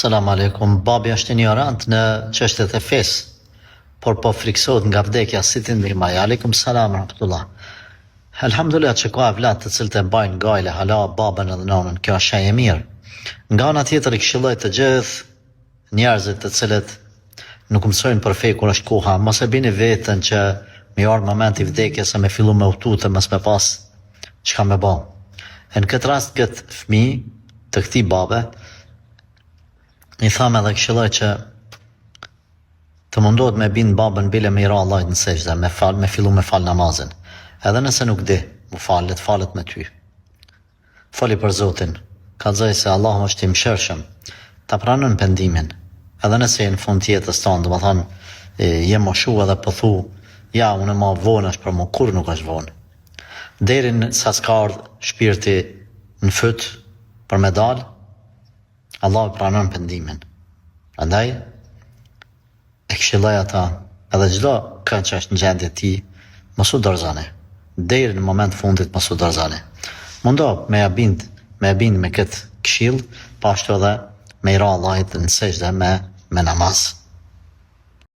Selam alejkum, babi është injorant në çështjet e fesë, por po frikësohet nga vdekja, si t'i ndihmoj? Alejkum selam rahmetullah. Elhamdulillah që ka evlat të cilët e mbajnë gajle hala babën edhe nënën, kjo është shenjë e mirë. Nga ana tjetër i këshilloj të gjithë njerëzit të cilët nuk mësojnë për fe kur është koha, mos e bini veten që me ardhë momenti i vdekjes e me fillu me u tutë e mos me pas çka me ba. E në këtë rast këtë fëmijë të këtij babe i tham edhe këshilloj që të mundohet me bind babën bile me i ra Allahit në sexhde, me fal, me fillu me fal namazin. Edhe nëse nuk di, mu fal, le të falet me ty. Foli për Zotin, kallzoj se Allahu është i mëshirshëm, ta pranon pendimin, edhe nëse je në fund të jetës tënde, domethënë je moshu edhe po thu, ja unë ma vonë është për mu, kurrë nuk është vonë. Deri në sa s'ka ardhë shpirti në fyt për me dalë, Allahu pranon pendimin. Prandaj e këshilloj ata edhe çdo kënd që është në gjendje të tij, mos u dorëzoni. Deri në moment të fundit mos u dorëzoni. Mundo me ja bind, me e bind me këtë këshill, po ashtu edhe me i ra Allahit në sexhde me me namaz.